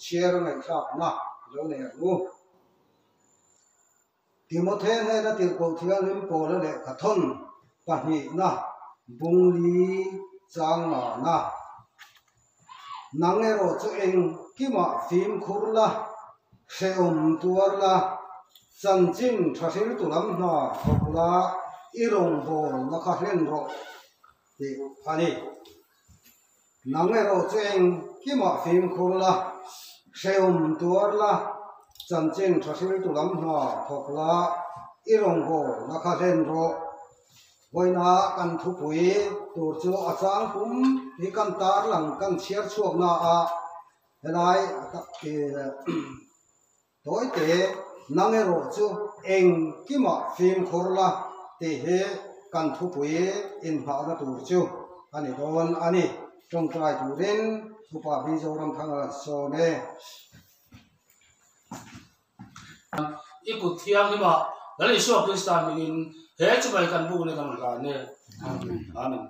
Chhiar a ngaihthlakna lo nei ang u. Timothe hnena tirhkoh thianghlim Paula lehkhathawn pahnihna bungli chang nana nang erawh chu engkimah fimkhur la, hrehawm tuar la, chanchin tha hriltu lam hna thawk la, i rawngbawlna kha hlen rawh tih a ni. Nang erawh chu engkimah fimkhur la, hrehawm tuar la, chanchin tha hriltu lam hna thawk la, i rawngbawlna kha hlen rawh. Vawiina kan thupui tur chu a chang pum hi kan tarlang kan chhiar chhuak na a, helai Tawite, nang erawh chu engkimah fimkhur la tih hi kan thupui inhmahna tur chu a ni dawn a ni. Tawngtai turin Upa Mizoramthanga kan sawm e. I kut thianghlimah Lal Isua Krista hmingin he chuvai kan buk ni kan hlan e. Amen.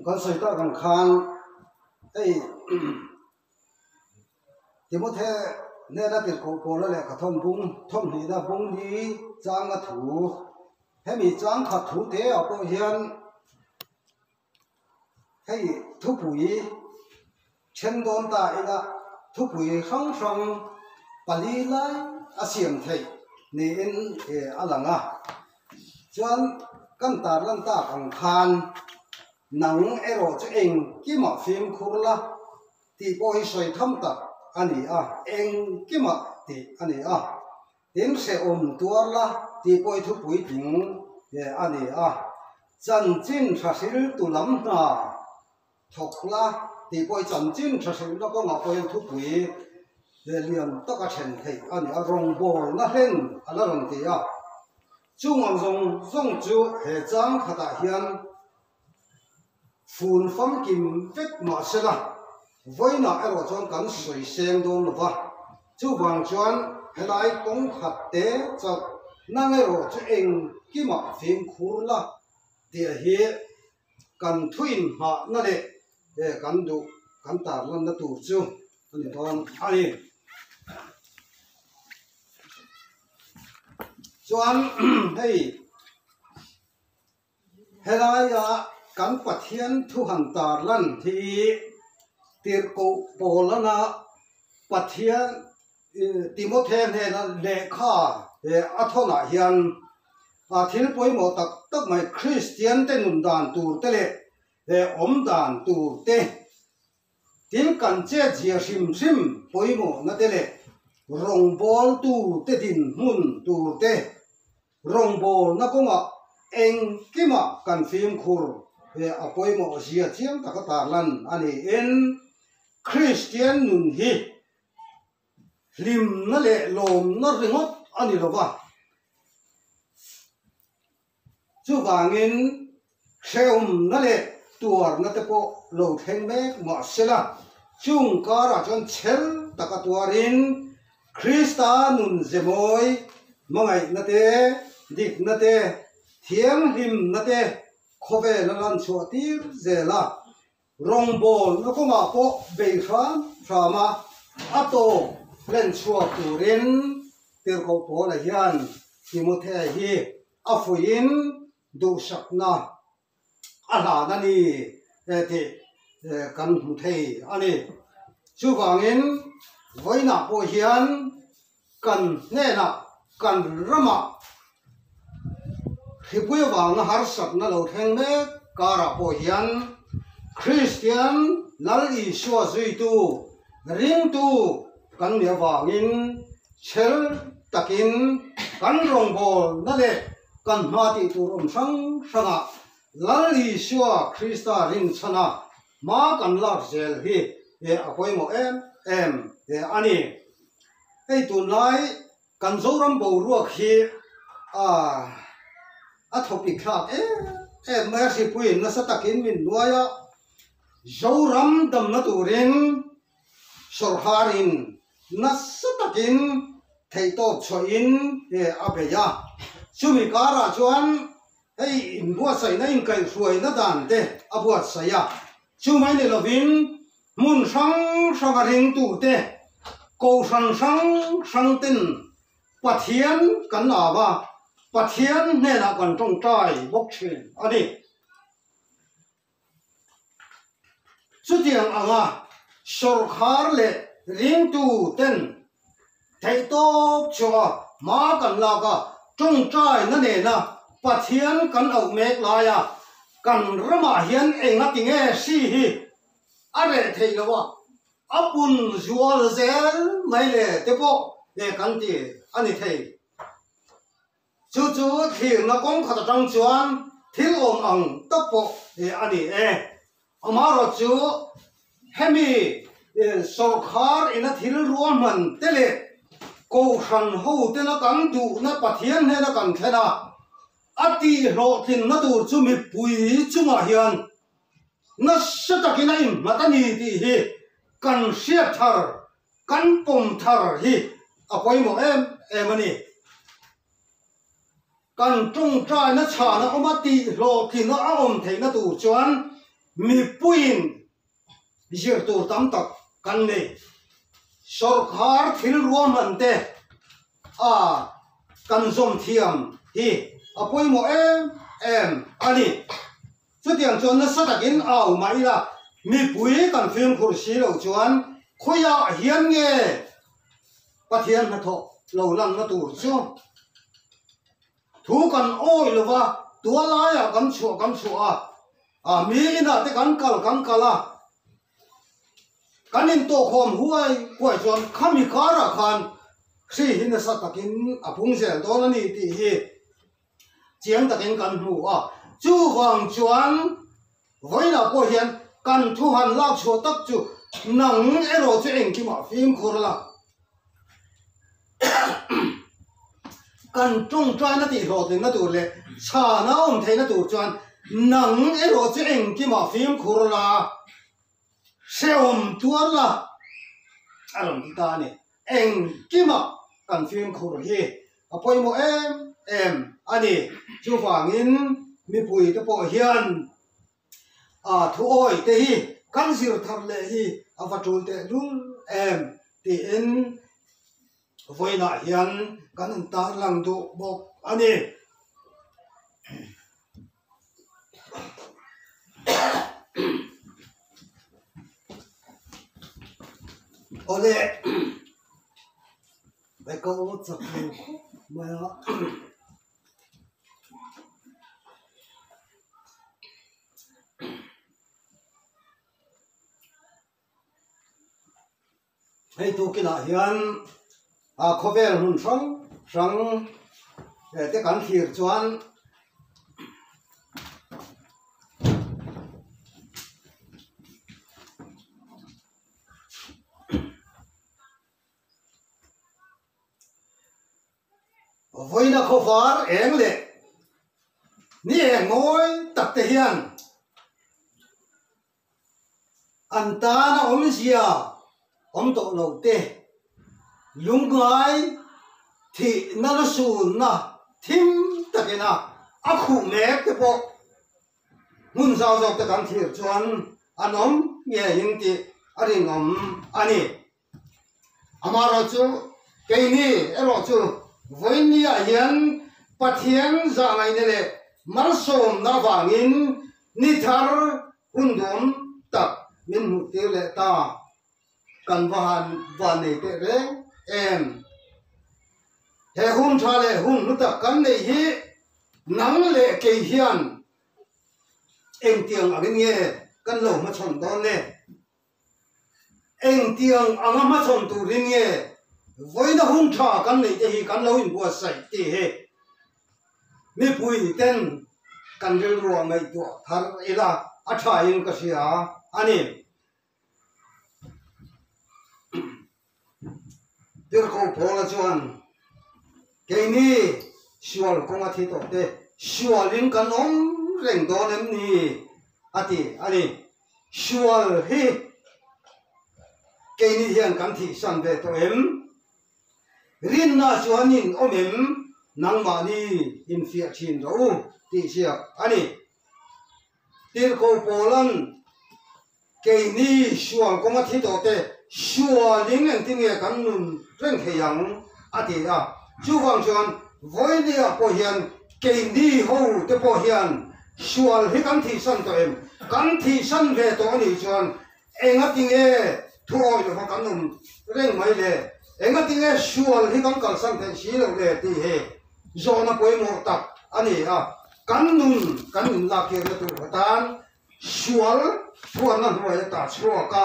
Kan sawi tak ang khan hei Timothy hnena tirhkoh Paula lehkha thawn bung thawmhnihna bung hi changa thu hemi chang khat thu te ah pawh hian hei thupui then dawn ta ila thupui hrang hrang pali lai a siam theih niin a lang a chuan kan tarlan tak ang khan nang erawh chu engkimah fimkhur la tih pawh hi sawi tham tak a ni a, engkimah tih a ni a, tin hrehawm tuar la tih pawh hi thu puitling a ni a, chanchin tha hriltu lam hna thawk la tih pawh hi chanchin tha hrilhna kawngah pawh hian thupui lian taka then theih a ni a, rawngbawlna hlen a la rawn ti a, chung ang zawng zawng chu he chang khatah hian Fun famkim vek mah se la, vawiinah erawh chuan kan sawi seng dawn lo va, chuvang chuan helai kawng khat te chauh nang erawh chu engkimah fimkhur la tih hi kan thuin nghahna leh kan duh kan tarlanna tur chu a ni dawn a ni. Chuan hei. Helaia kan Pathian thu han tarlan hi tirhkoh Paulana Pathian Timothe hnena lehkha a thawnah hian thil pawimawh tak tak mai Kristian te nun dan tur te leh awm dan tur te Tin, kan chetzia hrim hrim pawimawhna te leh rawngbawltu te dinhmun tur te, rawngbawlna kawngah engkimah kan fimkhur he a pawimawh zia chiang taka tarlan a niin, Kristian nun hi hlimna leh lawmna ringawt a ni lo va. Chuvangin hrehawmna leh tuarna te pawh lo thleng mek mah sela, chung karah chuan chhel taka tuarin Krista nun ze mawi, hmangaihna te, dikna te, thianghlimna te khawvel a lan chhuah tir zel a. Rawngbawlna kawngah pawh bei hram hram a, a tawp hlen chhuak turin Tirhkoh Paula hian Timothea hi a fuihin duhsakna a hlan a ni tih kan hmu thei a ni. Chuvangin vawiinah pawh hian kan hnenah kan ramah hripui avanga harsatna lo thleng mek karah pawh hian Kristian Lal Isua zuitu ringtu kan nih avangin chhel takin kan rawngbawlna leh kan hma tih tur awm hrang hrangah Lal Isua Krista rinchhana hma kan lak zel hi a pawimawh em em a ni. Hei tunlai kan Zoram boruak hi. A thawpik thlak em em mai a, hripuiin nasa takin min nuai a, Zoram damna turin sawrkharin nasa takin theihtawp chhuahin a bei a. Chumi karah chuan hei inbuatsaihna inkaihhruaina dan te a buatsaih a, chumai ni lovin hmun hrang hranga ringtute kohhran hrang hrang ten Pathian kan au a, Pathian hnenah kan tawngtai bawk thin a ni. Chutiang anga sawrkhar leh ringtu ten theihtawp chhuah a hma kan lak a, tawngtaina nena Pathian kan auh mek laia kan ramah hian engatinge hri hi a reh theih loh a, A pun zual zel mai le te pawh he kan ti a ni thei. Chu chu thlirna kawng khat atang chuan thil awm ang tak pawh he a ni e. Amaherawh chu hemi sawrkhar ina thil ruahman te leh kohhran ho tena kan duhna Pathian hnena kan thlen a, a tihhlawhtlinna tur chu mipui chungah hian Nasa takin a inhmat a ni tih hi kan hriat thar, kan pawm thar hi a pawimawh em em a ni. Kan tawngtaina chhana awm a tih hlawhtlina a awm theihna tur chuan mipuiin zir tur tam tak kan nei. Sawrkhar thil ruahman te a kan zawm thiam hi a pawimawh em em a ni. Chutiang chuan nasa takin au mah ila, mipui kan fimkhur si loh chuan khawiah hian nge Pathian hnathawh lo lanna tur chu thu kan awih lo va, tualaiah kan chhuah kan chhuah a, a mi inah te kan kal kan kal a, kan intawhkhawm huai huai chuan khami karah khan hri hi nasa takin a pung zel dawn a ni tih hi Chiang takin kan hmu a, chuvang chuan vawiinah pawh hian kan thu han lak chhuah tak chu nang erawh chu engkimah fimkhur la. Kan tawngtaina tihhlawhtlinna tur leh chhana awm theihna tur chuan nang erawh chu engkimah fimkhur la, hrehawm tuar la a rawn ti ta a ni. Engkimah kan fimkhur hi A pawimawh em em a ni. Chuvangin mipuite pawh hian a thuawi te hi kan zir thar leh hi a va tul tehlul em tiin vawiinah hian kan intarlang duh bawk a ni. Awle. Hei ka aw chak lo khawp mai a. Hei tukinah hian a khawvel hmun hrang hrang te kan thlir chuan Vawiina khawvar eng leh ni eng mawi tak te hian an tana awmzia awm tawh lo te, lungngai thihna lusunna thim takina a khuh mek te pawh Hmun zau zawk te kan thlir chuan an awm ngeiin tih a rinawm a ni. Amaherawhchu keini erawh chu vawiinniah hian Pathian zahngaihna leh malsawmna avangin ni thar hun duam tak min hmuhtir leh ta. Kan va han van nei teh reng em? He hun tha leh hun hlu tak kan neih hi nang leh kei hian engtiang angin nge kan lo hmachhawn dawn le? Engtiang anga hmachhawn turin nge vawiina hun tha kan neih te hi kan lo inbuatsaih tih hi mipui ten kan rilruah ngaihtuah thar ila a thain ka hria a ni. Tirhkoh Paula chuan, Keini. Sual kawnga thi tawh te sualin kan awm reng dawn em ni? a ti a ni. Sual hi keini hian kan thihsan ve tawh em? Rinna chuan in awm em? Nangmahni infiah thin rawh u tih ziak a ni. Tirhkoh Paula'n keini sual kawnga thi tawh te sualin engtin nge kan nun reng thei ang a ti a. Chuvang chuan vawinia pawh hian keini ho te pawh hian sual hi kan thihsan tawh em? Kan thihsan ve tawh a nih chuan engati nge thu awih lova kan awm reng mai le? Engati nge sual hi kan kalsan theih si loh le tih hi Zawhna pawimawh tak a ni a, kan nun kan inlakirna tur atan sual thuanna hnuai ata chhuak a,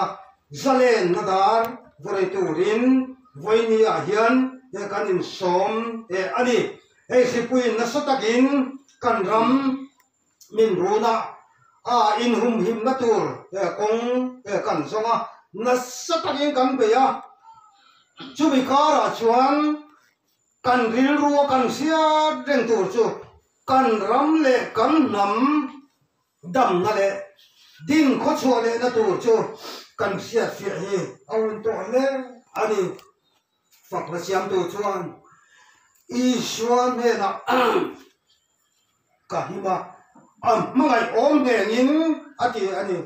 zalenna dar vawrei turin vawinia hian he kan insawm eh a ni. Hei hripuiin nasa takin kan ram min run a, a inhumhimna tur kawng kan zawng a, nasa takin kan bei a, chumi karah chuan Kan rilrua kan hriat reng tur chu kan ram leh kan hnam damna leh din khawchhuah lehna tur chu kan hriat fiah hi a un tawh hle a ni. Fakna siamtu chuan Isua hnenah ka him a, a hmangaih awm nghengin a ti a ni.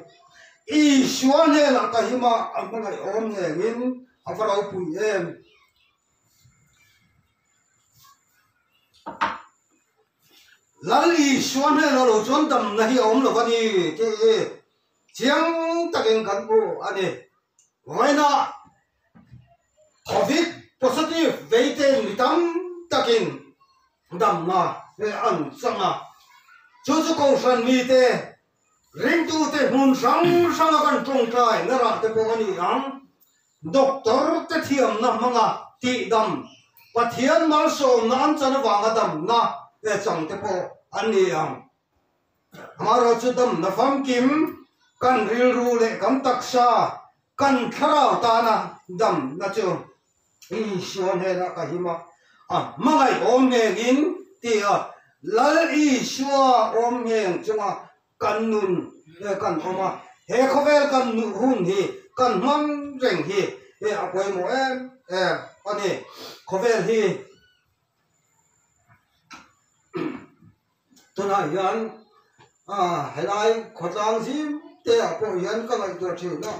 Isua hnenah ka him a, a hmangaih awm nghengin a va ropui em. Lal Isua hnenah lo chuan damna hi a awm lo a ni tih hi chiang takin kan hmu a ni. Vawiinah Covid positive veiten mi tam takin damna an chang a, chu chu Kohhran mite ringtute hmun hrang hranga kan tawngtai na rah te pawh a ni ang. Doctor te thiamna hmanga tihdam, Pathian malsawmna an chan avanga damna e chang te pawh an ni ang. Amaherawhchu chu damna famkim kan rilru leh kan taksa, kan thlarau tana damna chu Isua hnenah ka him a, a hmangaih awm nghengin ti a, Lal Isua awm ngheng chunga kan nun he kan awm a, he khawvel kan nuh hun hi kan hmang reng hi he a pawimawh em em a ni. Khawvel hi tunah hian helai khawtlang zim te ah pawh hian ka ngaihtuah thin a,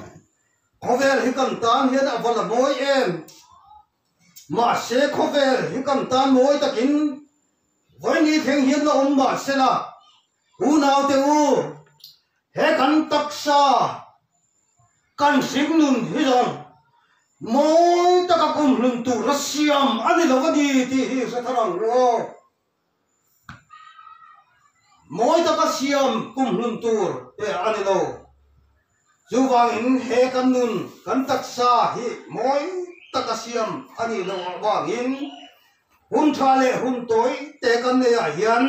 khawvel hi kan tan hian a va la mawi em, mahse khawvel hi kan tan mawi takin vawini thleng hian la awm mahsela Unaute u, he kan taksa, kan hringnun hi zawng mawi taka kumhlun tura siam a ni lo a ni tih hi hre thar ang u aw. Mawi taka siam kumhlun tur te a ni lo. Chuvangin he kan nun, kan taksa hi mawi taka siam a nih loh avangin hun tha leh hun tawi te kan neihah hian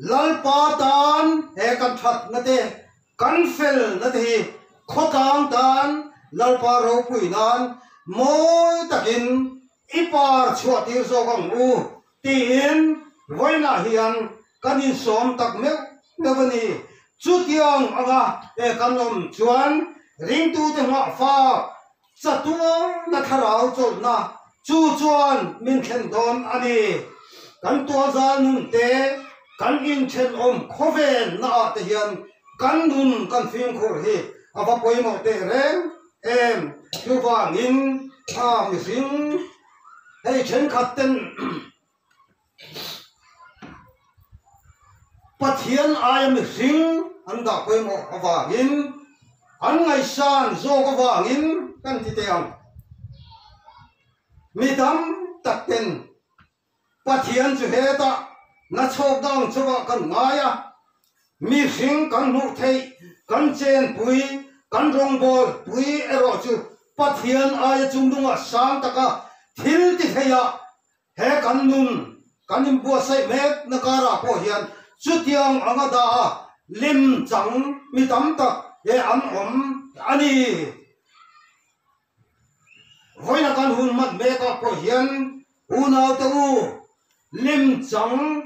Lalpa tan he kan thatna te, kan felna te hi khawtlang tan Lalpa ropui nan mawi takin i par chhuah tir zawk ang u tiin vawiinah hian kan insawm tak meuh meuh a ni. Chutiang anga he kan awm chuan ringtute nghahfak Chatuarna thlarau chawlhna chu chuan min thlen dawn a ni. Kan tualzal nun te, kan inthenawm khawvel naah te hian kan nun kan fimkhur hi a va pawimawh teh reng em. Chuvangin tha mihring hei thenkhat ten Pathian aia mihring an dah pawimawh avangin, an ngaihsan zawk avangin kan ti teh ang. Mi tam tak ten Pathian chu hetah na chhawk dang chauhah kan ngai a, mihring kan hmuh theih, kan chenpui, kan rawngbâwl pui erawh chu Pathian aia chungnungah sang taka thil ti theiah He kan nun kan inbuatsaih mek na karah pawh hian chutiang anga dah a lim chang mi tam tak he an awm a ni. Vawiina kan hun hmat mekah pawh hian unaute u, Lemchang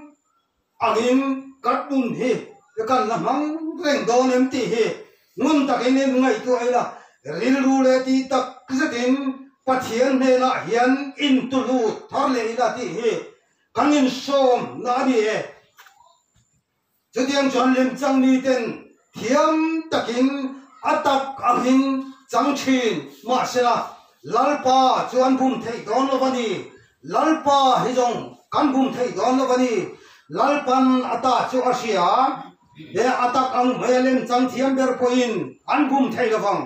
angin kan nun hi kan la hmang reng dawn em tih hi ngun takin in ngaihtuah ila, rilru leh tih tak zetin Pathian hnenah hian intulut thar leh ila tih hi kan insawm na a ni e. Chutiang chuan lemchang miten thiam takin a tak angin chang thin mahsela Lalpa chu an bum theih dawn lo a ni. Lalpa hi zawng kan bum theih dawn lo a ni. Lalpan a ta chu a hria e, a tak ang hmai a lemchang thiam ber pawhin an bum thei lo vang.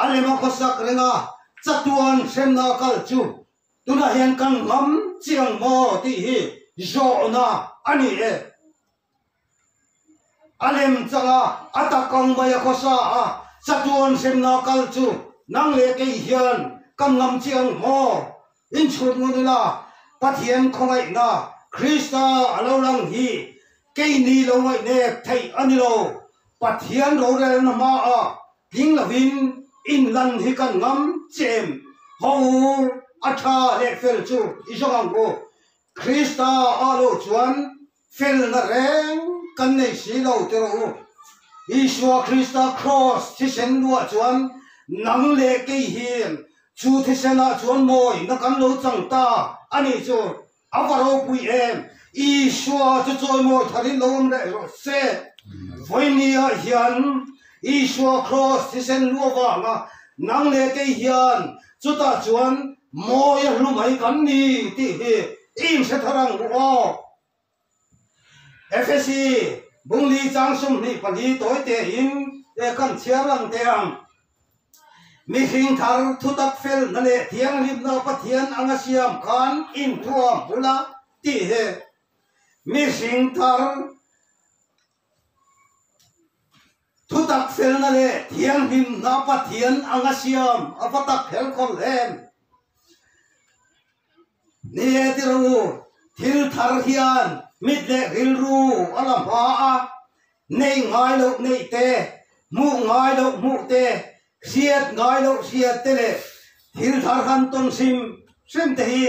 A lem a khawsak reng a, chatuan hremna kal chu Tunah hian kan ngam chiang maw tih hi zawhna a ni e. A lem changa a tak ang mai a khawsa a, chatuan hremna kal chu nang leh kei hian kan ngam chiang maw? Inchhut ngun ila Pathian khawngaihna Krista a lo lang hi keini lo ngaihnek theih a ni lo. Pathian rorelna hmaah Tling lovin inlan hi kan ngam che em? Ho a tha leh fel chu i zawng ang u. Krista ah lo chuan felna reng kan nei si lo ti rawh u. Isua Krista kraws thisen luah chuan nang leh kei hian chu thisen ah chuan mawina kan lo chang ta a nih chu. A va ropui em! Isua chu chawimawi tharin lo awm reh rawh se. Vawinia hian Isua kraws thisen lu avanga nang leh kei hian chutah chuan mawi a hlu mai kan ni tih hi i inhre thar ang u aw. Efesi bungli chang 24 tawi tein kan chhiar ang teh ang. Mihring thar thutak felna leh thianghlimna Pathian anga siam khan inthuam bula tih hi mihring thar thutak felna leh thianghlimna Pathian anga siam a va tak hel khawl em? Ni e ti rawh u, thil thar hian mit leh rilru a la hma a, Neih ngai loh neih te, hmuh ngai loh hmuh te, hriat ngai loh hriat te leh thil thar han tawn hrim hrim te hi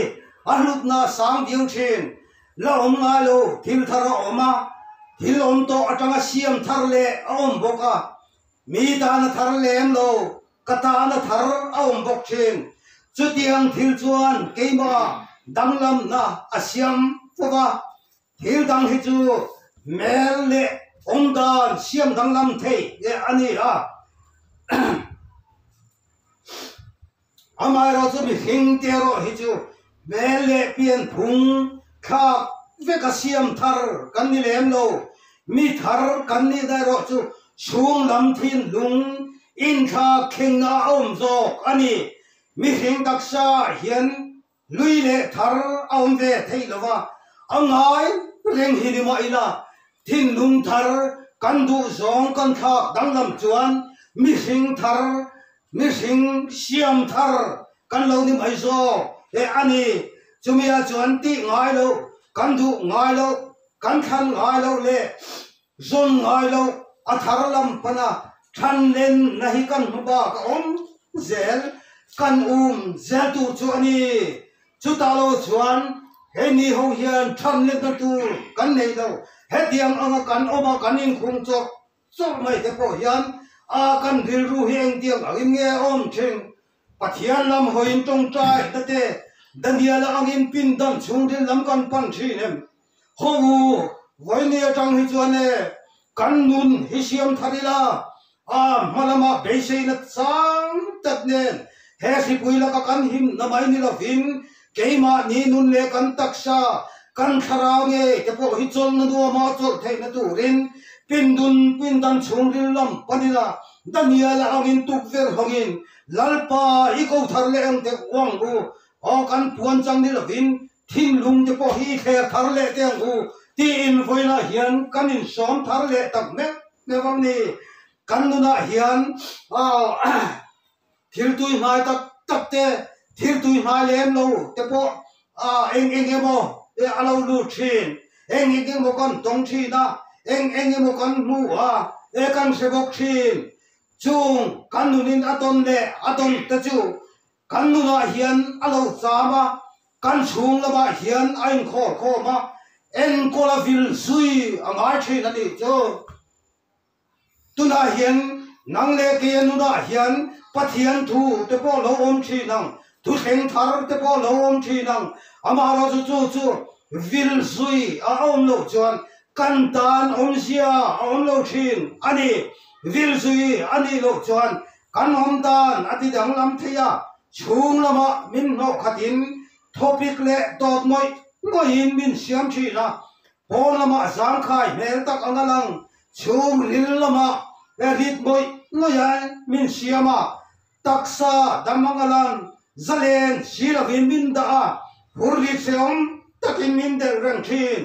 a hlutna a sang viau thin. La awm ngai lo thil thar a awm a, thil awm tawh atanga siam thar leh a awm bawk a, mi tan a thar lem lo, ka tan a thar a awm bawk thin. Chutiang thil chuan keimah danglamna a siam fo va, Thil dang hi chu hmel leh awm dan siam danglam thei eh a ni a. Amaherawh chu mihring te erawh hi chu hmel leh pianphung thlak veka siam thar kan ni lem lo. Mi thar kan nihna erawh chu chhung lam thinlung inthlak thlengna a awm zawk a ni. Mihring taksa hian Lui leh thar a awm ve theih lo va, a ngai reng hi ni mah ila, thinlung thar kan duh zawng kan thlak danglam chuan mihring thar, mihring siam thar kan lo ni mai zawk e a ni. Chumia chuan tih ngai loh, kan duh ngai loh, kan thlan ngai loh leh zawn ngai loh a thar lam pana Than len na hi kan hmu bak a awm zel, kan um zel tur chu a ni. Chutah lo chuan hei ni ho hian than lenna tur kan nei lo. Hetiang anga kan awm a, kan inkhung chawrh chawrh mai te pawh hian a kan rilru hi engtiang angin nge a awm thin? Pathian lam hawiin tawngtai na te, Daniel-a angin pindan chhungril lam kan pan thin em? Ho u, vawiini atang hi chuan e, kan nun hi siam thar ila, a hma lama beiseina chang tak nen he hripui laka kan himna mai ni lovin keimahni nun leh kan taksa, kan thlarau ngei te pawh hi chawlhna nuama chawlh theihna turin pindun pindan chhungril lam pan ila, Daniel-a angin tukverh hawngin Lalpa i ko thar leh ang deuh ang u, aw kan puan chang ni lovin Thinlung te pawh hi thler thar leh teh ang u tiin vawiinah hian kan insawm thar leh tak mek mek ang ni. Kan nunah hian thil tui hnai tak tak te, thil tui hnai lem lo te pawh eng eng emaw a lo lut thin. Eng eng emaw kan tawng thin a, eng eng emaw kan hmu a, kan hre bawk thin. Chung kan nunin a tawn leh a tawn te chu Kan nunah hian a lo cham a, Kan chhung lamah hian a inkhawr khawm a, enkawl a vil zui a ngai thin a nih chu. Tunah hian nang leh kei a nunah hian Pathian thu te pawh lo awm thin ang, thuthleng thar te pawh lo awm thin ang, amaherawhchu chu chu vil zui a awm loh chuan kan tan awmzia a awm lo thin a ni. Vil zui a nih loh chuan kan awm dan a ti danglam thei a, chhung lamah min hnawh khatin thawpik leh dawt ngawih ngawihin min siam thin a, pawn lamah zangkhai hmel tak anga lang chhung ril lamah rit ngawih ngawih a min siam a, taksa dam anga lang zalen si lovin min dah a, hurli hreawm takin min delh reng thin.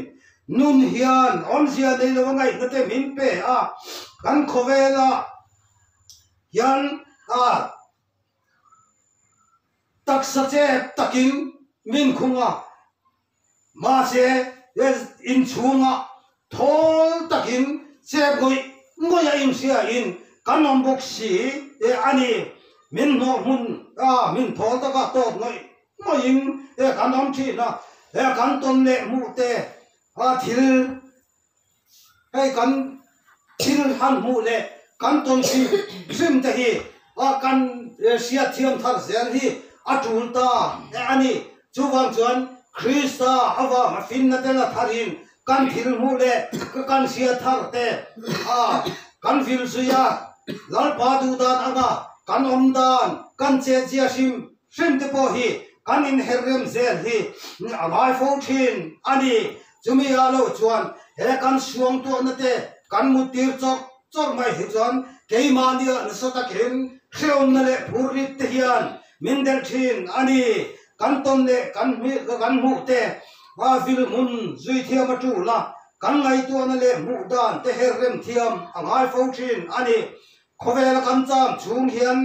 Nun hian awmzia nei lo a ngaihna te min pe a, kan khawvelah hian a taksa chep takin min khung a, mahse inchhungah thawl takin chep ngawih ngawih a inhriain kan awm bawk si a ni. Min hnawh hmun a min thawl taka tawt ngawih ngawihin kan awm thin a, kan tawn leh hmuh te a thil Hei kan thil han hmuh leh kan tawn hrim hrim te hi kan hriat thiam thar zel hi a tul ta a ni. Chuvang chuan Krista avanga finna te la tharin kan thil hmuh leh kan hriat thar te kan vil zui a, Lalpa duh dan anga kan awm dan, kan chetzia hrim hrim te pawh hi kan inher rem zel hi a ngai fo thin a ni. Chumi ah lo chuan he kan suang tuahna te kan muttir chawrh chawrh mai hi chuan keimahnia nasa takin hreawmna leh phurrit te hian min delh thin a ni. Kan tawn leh kan kan hmuh te a vil hmun zui thiam a tul a, kan ngaihtuahna leh hmuh dan te her rem thiam a ngai fo thin a ni. Khawvela kan cham chhung hian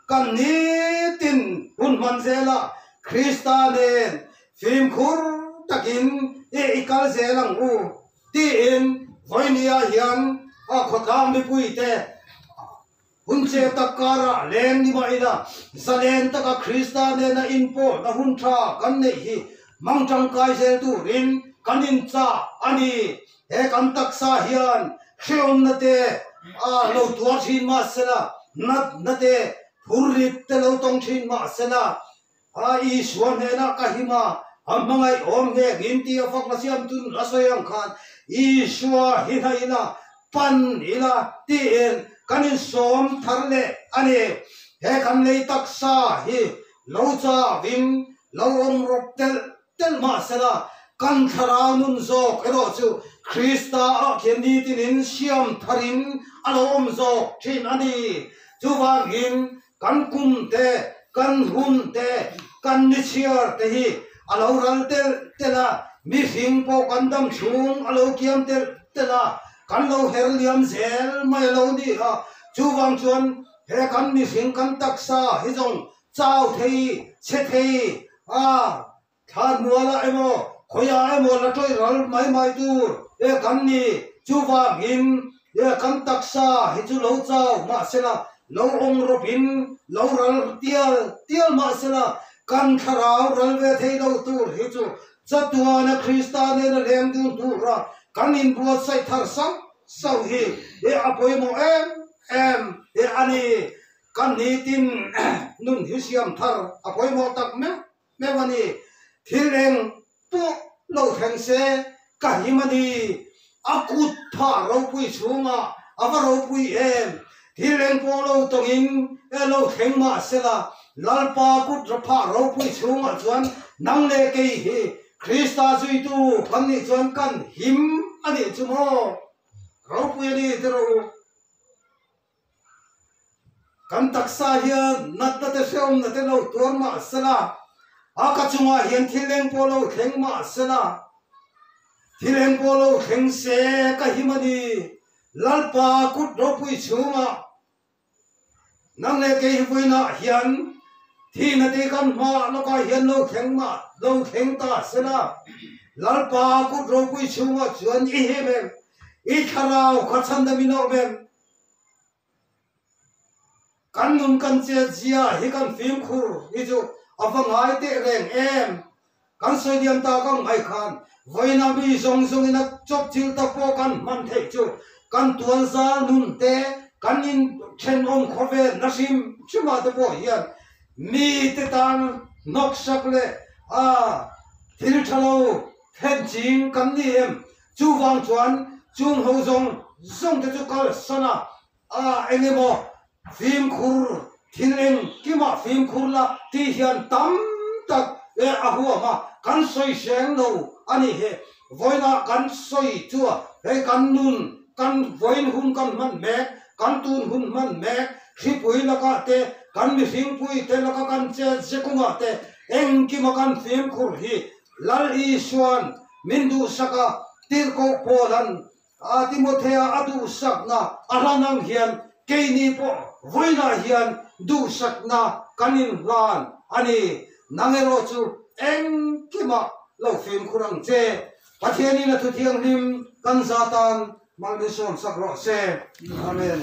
kan nitin hun hman zela Krista nen fimkhur takin i i kal zel ang u tiin vawinia hian a khawtlang mipuite hun che tak karah leng ni mah ila zalen taka Krista nena inpawlna hun tha kan neih hi hmang tangkai zel turin kan inchah a ni. He kan taksa hian hreawmna te a lo tuar thin mah sela, natna te, phurrit te lo tawng thin mah sela, a Isua hnenah ka him a, a hmangaih awm hnek in tih a fakna siam tun a sawi ang khan Isua hi hna ila, pan ila tiin kan insawm thar leh a ni. He kan lei taksa hi lo chauhin lo awm rawp telh Telh mah sela, kan thlarau nun zawk erawh chu Krista ah khian nitinin siam tharin a lo awm zawk thin a ni. Chuvangin kan kum te, kan hun te, kan ni chhiar te hi a lo ral telh telh a, mihring pawh kan dam chhung a lo kiam telh telh a, kan lo her liam zel mai a lo ni a. Chuvang chuan he kan mihring kan taksa hi zawng Chau thei, chhe thei a, thla hnualah emaw, khawiah emaw la tawih ral mai mai tur e kan ni. Chuvangin e kan taksa hi chu lo chau mahsela, lo awm rawpin lo ral tial tial mahsela, kan thlarau ral ve thei lo tur hi chu chatuana Krista nena leng dun tura kan inbuatsaih thar sauh sauh hi e a pawimawh em em e a ni. Kan nitin nun hi siam thar a pawimawh tak meuh meuh a ni. Thil eng pawh lo thleng se ka him a ni. A kut phah ropui chhungah a va ropui em? Thil eng pawh lo tawngin e lo thleng mah sela, Lalpa kut phah ropui chhungah chuan nang leh kei hi Krista zuitu kan nih chuan kan him a nih chu maw? Ropui a ni ti rawh u. Kan taksa hian natna te hrehawmna te lo tuar mah sela, a ka chungah hian thil eng pawh lo thleng mah sela, thil eng pawh lo thleng se ka him a ni. Lalpa kut ropui chhungah nang leh kei hi vawiinah hian thihna te kan hma lawkah hian lo thleng mah lo thleng ta sela, Lalpa kut ropui chhungah chuan i him em? I thlarau kha chhandam in awm em? Kan nun kan chet zia hi kan fimkhur hi chu a va ngai teh reng em? Kan sawi diam tak ang mai khan vawiina mi zawng zawngin a chawp chil tak pawh kan hman theih chu kan tuan zal nun te, kan in thenawm khawvel na hrim hrimah te pawh hian mi te tan hnawksak leh a thil tha lo thlen ching kan ni em? Chuvang chuan chung ho zawng zawng te chu kalsan a, A engemaw fimkhur thil engkimah fimkhur la tih hian tam tak e a huam a, kan sawi hreng lo a ni he. Vawiinah kan sawi chu hei kan nun, kan vawiin hun kan hman mek, kan tun hun hman mek, hripui lakah te, kan mihringpui te laka kan chet ze kawngah te engkima kan fimkhur hi Lal Isuan min duhsak a, tirhkoh Paula'n A Timothea a duhsakna a hlan ang hian keini pawh vawiinah hian duhsakna kan inhlan a ni. Nang erawh chu engkimah lo fimkhur ang che. Pathianin a thu thianghlim kan za tan mal min sawmsak rawh se. Amen.